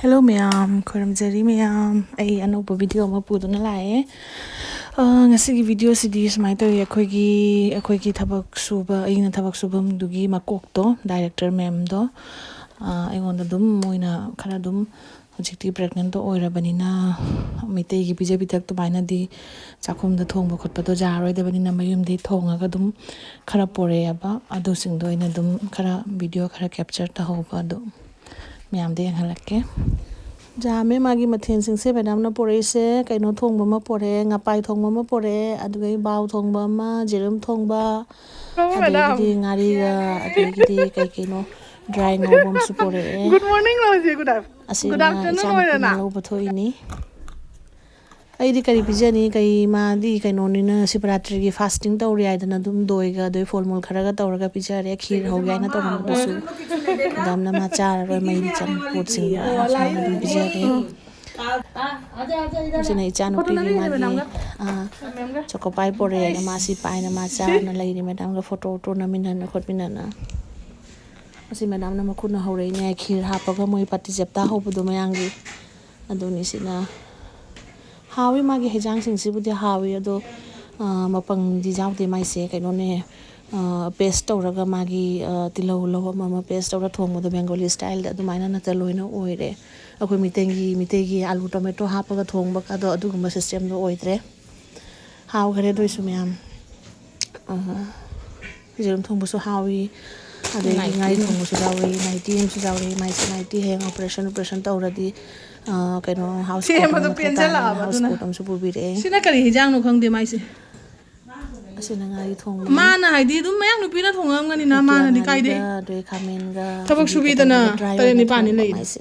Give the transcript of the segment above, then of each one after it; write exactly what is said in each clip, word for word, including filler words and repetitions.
Hello ꯃꯌꯥꯝ, ꯈꯨꯔꯨꯝꯖꯔꯤ ꯃꯌꯥꯝ꯫ ꯑꯩ ꯑꯅꯧꯕ video ꯑꯃ ꯄꯨꯗꯨꯅ ꯂꯥꯛꯑꯦ꯫ ꯑ, ꯉꯁꯤꯒꯤ videoꯁꯤꯗꯤ ꯁꯨꯃꯥꯏꯅ ꯇꯧꯋꯤ꯫ ꯑꯩꯈꯣꯏꯒꯤ, ꯑꯩꯈꯣꯏꯒꯤ ꯊꯕꯛ ꯁꯨꯕ, ꯑꯩꯅ ꯊꯕꯛ ꯁꯨꯐꯝꯗꯨꯒꯤ ꯃꯀꯣꯛꯇꯣ, director ma'amꯗꯣ, ꯑ, ꯑꯩꯉꯣꯟꯗ ꯑꯗꯨꯝ ꯃꯣꯏꯅ ꯈꯔ ꯑꯗꯨꯝ, ꯍꯧꯖꯤꯛꯇꯤ pregnantꯗꯣ ꯑꯣꯏꯔꯕꯅꯤꯅ ꯃꯩꯇꯩꯒꯤ ꯄꯤꯖ ꯄꯤꯊꯛ ꯑꯗꯨꯃꯥꯏꯅꯗꯤ ꯆꯥꯛꯈꯨꯝꯗ ꯊꯣꯡꯕ ꯈꯣꯠꯄꯗꯣ ꯌꯥꯔꯣꯏꯗꯕꯅꯤꯅ ꯃꯌꯨꯝꯗꯒꯤ ꯊꯣꯡꯉꯒ ꯑꯗꯨꯝ ꯈꯔ ꯄꯣꯔꯛꯑꯦꯕ꯫ ꯑꯗꯨꯁꯤꯡꯗꯣ ꯑꯩꯅ ꯑꯗꯨꯝ ꯈꯔ video ꯈꯔ capture ꯇꯧꯍꯧꯕ ꯑꯗꯨ꯫ ꯃꯌꯥꯝꯗ ꯌꯦꯡꯍꯜꯂꯛꯀꯦ꯫ ꯌꯥꯝꯃꯦ ꯃꯥꯒꯤ ꯃꯊꯦꯜꯁꯤꯡꯁꯦ꯫ Madamꯅ ꯄꯣꯔꯛꯏꯁꯦ ꯀꯩꯅꯣ ꯊꯣꯡꯕ ꯑꯃ ꯄꯣꯔꯛꯑꯦ, ꯉꯄꯥꯏ ꯊꯣꯡꯕ ꯑꯃ ꯄꯣꯔꯛꯑꯦ, ꯑꯗꯨꯗꯒꯤ ꯕꯥꯎ ꯊꯣꯡꯕ ꯑꯃ, ꯌꯦꯔꯨꯝ ꯊꯣꯡꯕ, ꯑꯗꯒꯤꯗꯤ ꯉꯥꯔꯤꯒ, ꯑꯗꯒꯤꯗꯤ ꯀꯩ ꯀꯩꯅꯣ dry ꯉꯧꯕ ꯑꯃꯁꯨ ꯄꯣꯔꯛꯑꯦ꯫ Good morning ꯂꯣꯏꯁꯦ꯫ Good afternoon ꯑꯣꯏꯔꯦꯅ꯫ ꯑꯁꯤꯅ ꯏꯆꯥꯅꯨꯄꯤꯅ ꯂꯧꯕ ꯊꯣꯛꯏꯅꯤ꯫ ꯑꯩꯗꯤ ꯀꯔꯤ ꯄꯤꯖꯅꯤ? ꯀꯩ, ꯃꯥꯗꯤ ꯀꯩꯅꯣꯅꯤꯅ, ꯁꯤꯕꯔꯥꯇ꯭ꯔꯤꯒꯤ fasting ꯇꯧꯔꯤ ꯍꯥꯏꯗꯅ ꯑꯗꯨꯝ ꯗꯣꯏꯒ ꯑꯗꯩ ꯐꯣꯜ ꯃꯨꯜ ꯈꯔꯒ ꯇꯧꯔꯒ ꯄꯤꯖꯔꯦ꯫ ꯈꯤꯔ ꯍꯧꯒꯦ ꯍꯥꯏꯅ ꯇꯧꯔꯝꯕꯗꯨꯁꯨ ꯃꯦꯗꯥꯝꯅ ꯃꯥ ꯆꯥꯔꯔꯣꯏ, ꯃꯩꯗꯤ ꯆꯪ ꯄꯣꯠꯁꯤꯡꯗꯣ ꯁꯨꯃꯥꯏꯅ ꯑꯗꯨꯝ ꯄꯤꯖꯔꯦ꯫ ꯁꯤꯅ ꯏꯆꯥꯅꯨꯄꯤꯒꯤ ꯃꯥꯒꯤ, ꯑꯥ, ꯆꯣꯀꯣꯄꯥꯏ ꯄꯣꯔꯛꯑꯦꯅ ꯃꯥ ꯁꯤ ꯄꯥꯏꯅ ꯃꯥ ꯆꯥꯔꯅ ꯂꯩꯔꯤ꯫ ꯃꯦꯗꯥꯝꯒ photo ꯐꯣꯇꯣ ꯅꯝꯃꯤꯟꯅꯅ ꯈꯣꯠꯃꯤꯟꯅꯅ꯫ ꯑꯁꯤ ꯃꯦꯗꯥꯝꯅ ꯃꯈꯨꯠꯅ ꯍꯧꯔꯛꯏꯅꯦ, ꯈꯤꯔ ꯍꯥꯞꯄꯒ ꯃꯣꯏ ꯄꯥꯇꯤ ꯆꯦꯞꯇꯥ ꯍꯧꯕꯗꯣ ꯃꯌꯥꯝꯒꯤ꯫ ꯑꯗꯨꯅꯤ ꯁꯤꯅ꯫ ꯍꯥꯎꯋꯤ, ꯃꯥꯒꯤ ꯍꯩꯖꯥꯡꯁꯤꯡꯁꯤꯕꯨꯗꯤ ꯍꯥꯎꯋꯤ, ꯑꯗꯣ, ꯑ, ꯃꯄꯪꯗꯤ ꯌꯥꯎꯗꯦ ꯃꯥꯏꯁꯦ꯫ ꯀꯩꯅꯣꯅꯦ, ꯑ, paste ꯇꯧꯔꯒ ꯃꯥꯒꯤ, ꯑ, ꯇꯤꯜꯍꯧ ꯂꯧ ꯑꯃ ꯑꯃ paste ꯇꯧꯔ ꯊꯣꯡꯕꯗꯣ Bengali styleꯗ ꯑꯗꯨꯃꯥꯏꯅ ꯅꯠꯇ ꯂꯣꯏꯅ ꯑꯣꯏꯔꯦ꯫ ꯑꯩꯈꯣꯏ ꯃꯤꯇꯩꯒꯤ, ꯃꯤꯇꯩꯒꯤ ꯑꯂꯨ tomato ꯍꯥꯞꯄꯒ ꯊꯣꯡꯕ ꯑꯗꯣ ꯑꯗꯨꯒꯨꯝꯕ systemꯗꯣ ꯑꯣꯏꯗ꯭ꯔꯦ꯫ ꯍꯥꯎꯈꯔꯦ ꯑꯗꯨ ꯑꯣꯏꯁꯨ ꯃꯌꯥꯝ꯫ ꯑ, ꯌꯦꯔꯨꯝ ꯊꯣꯡꯕꯁꯨ ꯍꯥꯎꯏ, ꯑꯗꯒꯤ ꯉꯥꯔꯤ ꯊꯣꯡꯕꯁꯨ ꯌꯥꯎꯔꯤ, nighty ꯑꯃꯁꯨ ꯌꯥꯎꯔꯤ꯫ ꯃꯥꯏꯁꯦ nighty ꯍꯌꯦꯡ operation, operation ꯇꯧꯔꯗꯤ, ꯑ, ꯀꯩꯅꯣ, house coat ꯑꯃ ꯃꯊꯧ ꯇꯥꯔꯦ꯫ House coat ꯑꯃꯁꯨ ꯄꯨꯕꯤꯔꯛꯑꯦ꯫ ꯁꯤꯅ ꯀꯔꯤ ꯍꯤꯟꯖꯥꯡꯅꯣ ꯈꯪꯗꯦ ꯃꯥꯏꯁꯦ꯫ ꯑꯁꯤꯅ ꯉꯥꯔꯤ ꯊꯣꯡꯕꯅꯤ꯫ ꯃꯥꯅ ꯍꯥꯏꯗꯤ ꯑꯗꯨꯝ ꯃꯌꯥꯡ ꯅꯨꯄꯤꯅ ꯊꯣꯡꯉꯝꯒꯅꯤꯅ, ꯃꯥꯅꯗꯤ ꯀꯥꯏꯗꯩ? ꯉꯥꯔꯤꯒ, ꯑꯗꯩ ꯈꯥꯃꯦꯟꯒ, ꯊꯕꯛ ꯁꯨꯕꯤꯗꯅ ꯇꯔꯦꯠ ꯅꯤꯄꯥꯜꯅꯤ ꯂꯩꯔꯤꯁꯦ꯫ ꯃꯥꯏꯁꯦ꯫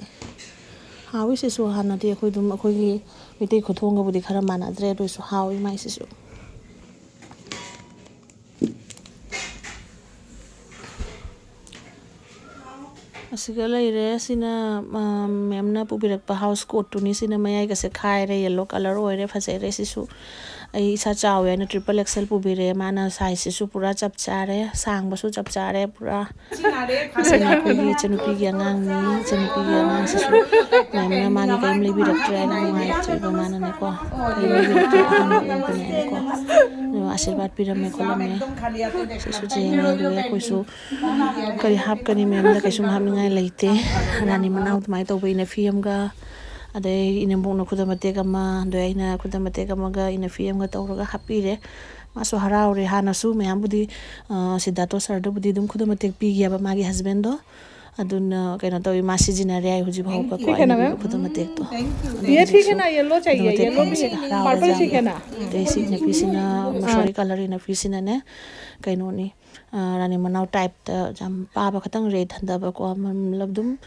ꯍꯥꯎꯋꯤ ꯁꯤꯁꯨ꯫ ꯍꯥꯟꯅꯗꯤ ꯑꯩꯈꯣꯏ ꯑꯗꯨꯝ ꯑꯩꯈꯣꯏꯒꯤ ꯃꯩꯇꯩ ꯈꯨꯊꯣꯡꯒꯕꯨꯗꯤ ꯈꯔ ꯃꯥꯟꯅꯗ꯭ꯔꯦ, ꯑꯗꯨ ꯑꯣꯏꯁꯨ ꯍꯥꯎꯋꯤ ꯃꯥꯏꯁꯤꯁꯨ꯫ ꯑꯁꯤꯒ ꯂꯩꯔꯦ꯫ ꯁꯤꯅ, ꯑ, ma'amꯅ ꯄꯨꯕꯤꯔꯛꯄ house coatꯇꯨꯅꯤ꯫ ꯁꯤꯅ ꯃꯌꯥꯏꯒꯁꯦ ꯈꯥꯏꯔꯦ, yellow colour ꯑꯣꯏꯔꯦ, ꯐꯖꯔꯦ ꯁꯤꯁꯨ꯫ ꯑꯩ ꯏꯁꯥ ꯆꯥꯎꯋꯦ ꯍꯥꯏꯅ triple XL ꯄꯨꯕꯤꯔꯦ꯫ ꯃꯥꯅ sizeꯁꯤꯁꯨ ꯄꯨꯔꯥ ꯆꯞ ꯆꯥꯔꯦ, ꯁꯥꯡꯕꯁꯨ ꯆꯞ ꯆꯥꯔꯦ ꯄꯨꯔꯥ꯫ ꯁꯤꯅ ꯑꯩꯈꯣꯏꯒꯤ ꯏꯆꯟꯅꯨꯄꯤꯒꯤ ꯑꯉꯥꯡꯅꯤ꯫ ꯏꯆꯟꯅꯨꯄꯤꯒꯤ ꯑꯉꯥꯡꯁꯤꯁꯨ ꯃꯌꯥꯝꯅ ꯃꯥꯒꯤ ꯀꯔꯤꯝ ꯂꯩꯕꯤꯔꯛꯇ꯭ꯔꯦ ꯍꯥꯏꯅ ꯅꯨꯡꯉꯥꯏꯇ꯭ꯔꯤꯕ ꯃꯥꯅꯅꯦꯀꯣ꯫ ꯀꯔꯤꯝ ꯂꯩꯕꯤꯔꯛꯇ꯭ꯔꯦ, ꯑꯍꯥꯟꯕ ꯎꯕꯅꯦꯅꯀꯣ꯫ ꯑꯗꯨꯒ ꯑꯥꯁꯤꯔꯕꯥꯗ ꯄꯤꯔꯝꯃꯦ ꯈꯣꯠꯂꯝꯃꯦ꯫ ꯁꯤꯁꯨ ꯌꯦꯡꯉꯦ꯫ ꯑꯗꯨꯒ ꯑꯩꯈꯣꯏꯁꯨ ꯀꯔꯤ ꯍꯥꯞꯀꯅꯤ ꯃꯌꯥꯝꯗ ꯀꯩꯁꯨꯝ ꯍꯥꯞꯅꯤꯡꯉꯥꯏ ꯂꯩꯇꯦ꯫ ꯔꯥꯅꯤ ꯃꯅꯥꯎ ꯑꯗꯨꯃꯥꯏꯅ ꯇꯧꯕ ꯏꯅꯐꯤ ꯑꯃꯒ, ꯑꯗꯩ ꯏꯅꯦꯝꯕꯣꯛꯅ ꯈꯨꯗꯝ ꯃꯇꯦꯛ ꯑꯃ, ꯑꯗꯩ ꯑꯩꯅ ꯈꯨꯗꯝ ꯃꯇꯦꯛ ꯑꯃꯒ ꯏꯅꯐꯤ ꯑꯃꯒ ꯇꯧꯔꯒ ꯍꯥꯞꯄꯤꯔꯦ꯫ ꯃꯥꯁꯨ ꯍꯔꯥꯎꯔꯦ꯫ ꯍꯥꯟꯅꯁꯨ ꯃꯌꯥꯝꯕꯨꯗꯤ, ꯑ, ꯁꯤꯗꯥꯇꯣ sirꯗꯕꯨꯗꯤ ꯑꯗꯨꯝ ꯈꯨꯗꯝ ꯃꯇꯦꯛ ꯄꯤꯈꯤꯑꯕ ꯃꯥꯒꯤ husbandꯗꯣ꯫ ꯑꯗꯨꯅ ꯀꯩꯅꯣ ꯇꯧꯋꯤ, ꯃꯥ ꯁꯤꯖꯤꯟꯅꯔꯦ ꯍꯥꯏ ꯍꯧꯖꯤꯛ ꯐꯥꯎꯕꯀꯣ꯫ ꯈꯨꯗꯝ ꯃꯇꯦꯛꯇꯣ꯫ ये ठीक है ना, yellow चाहिए, yellow भी है, purple ठीक है ना? ꯑꯗꯩ ꯁꯤ ꯏꯅꯐꯤꯁꯤꯅ ꯃꯁꯣꯔꯤ colour ꯏꯅꯐꯤꯁꯤꯅꯅꯦ, ꯀꯩꯅꯣꯅꯤ, ꯑ, ꯔꯥꯅꯤ ꯃꯅꯥꯎ typeꯇ ꯌꯥꯝ ꯄꯥꯕ, ꯈꯇꯪ red ꯍꯟꯊꯕꯀꯣ꯫ ꯃꯝꯂꯞ ꯑꯗꯨꯝ,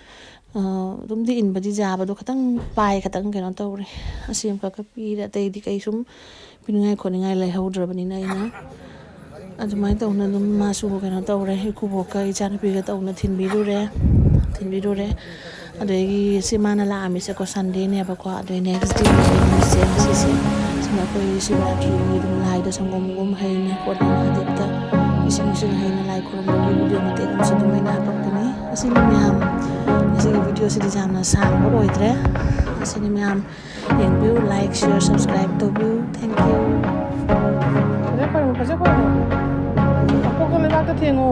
ꯑ, ꯑꯗꯨꯝꯗꯤ ꯏꯟꯕꯗꯤ ꯌꯥꯕꯗꯣ ꯈꯇꯪ ꯄꯥꯏ, ꯈꯇꯪ ꯀꯩꯅꯣ ꯇꯧꯔꯦ꯫ ꯑꯁꯤ ꯑꯃꯈꯛꯀ ꯄꯤꯔꯦ꯫ ꯑꯇꯩꯗꯤ ꯀꯩ ꯁꯨꯝ ꯄꯤꯅꯤꯡꯉꯥꯏ ꯈꯣꯠꯅꯤꯡꯉꯥꯏ ꯂꯩꯍꯧꯗ꯭ꯔꯕꯅꯤꯅ ꯑꯩꯅ ꯑꯗꯨꯃꯥꯏꯅ ꯇꯧꯅ ꯑꯗꯨꯝ ꯃꯥꯁꯨ ꯀꯩꯅꯣ ꯇꯧꯔꯦ꯫ ꯏꯀꯨꯕꯣꯛꯀ ꯏꯆꯥꯅꯨꯄꯤꯒ ꯇꯧꯅ ꯊꯤꯟꯕꯤꯔꯨꯔꯦ, ꯊꯤꯟꯕꯤꯔꯨꯔꯦ꯫ ꯑꯗꯒꯤ ꯁꯤ ꯃꯥꯅ ꯂꯥꯛꯑꯝꯃꯤꯁꯦꯀꯣ, Sundayꯅꯦꯕꯀꯣ꯫ ꯑꯗꯩ next dayꯅꯦ ꯑꯩ ꯅꯨꯃꯤꯠꯁꯦ ꯉꯁꯤꯁꯦ꯫ ꯁꯤꯅ ꯑꯩꯈꯣꯏ ꯁꯤꯕꯔꯥꯇ꯭ꯔꯤꯒꯤ ꯑꯗꯨꯝ ꯂꯥꯏꯗ ꯁꯪꯒꯣꯝꯒꯨꯝ ꯍꯩꯅ ꯈꯣꯠꯅ ꯃꯍꯥꯗꯦꯕꯇ ꯏꯁꯤꯡ ꯏꯁꯤꯡ ꯍꯩꯅ ꯂꯥꯏ ꯈꯨꯔꯨꯝꯕꯒꯤ video ꯃꯇꯦꯛ ꯑꯃꯁꯨ ꯑꯗꯨꯝ ꯑꯩꯅ ꯍꯥꯄꯛꯄꯅꯤ꯫ ꯑꯁꯤꯅꯤ ꯃꯌꯥꯝ, ꯉꯁꯤꯒꯤ videoꯁꯤꯗꯤ ꯌꯥꯝꯅ ꯁꯥꯡꯕ ꯑꯣꯏꯗ꯭ꯔꯦ꯫ ꯑꯁꯤꯅꯤ ꯃꯌꯥꯝ, ꯌꯦꯡꯕꯤꯌꯨ, like, share, subscribe ꯇꯧꯕꯤꯌꯨ꯫ Thank you꯫ ꯐꯖ ꯐꯖ ꯐꯖ ꯐꯖ꯫ ꯑꯄꯣꯛꯄ ꯂꯩꯕꯥꯛꯇ ꯊꯦꯡꯉꯣ꯫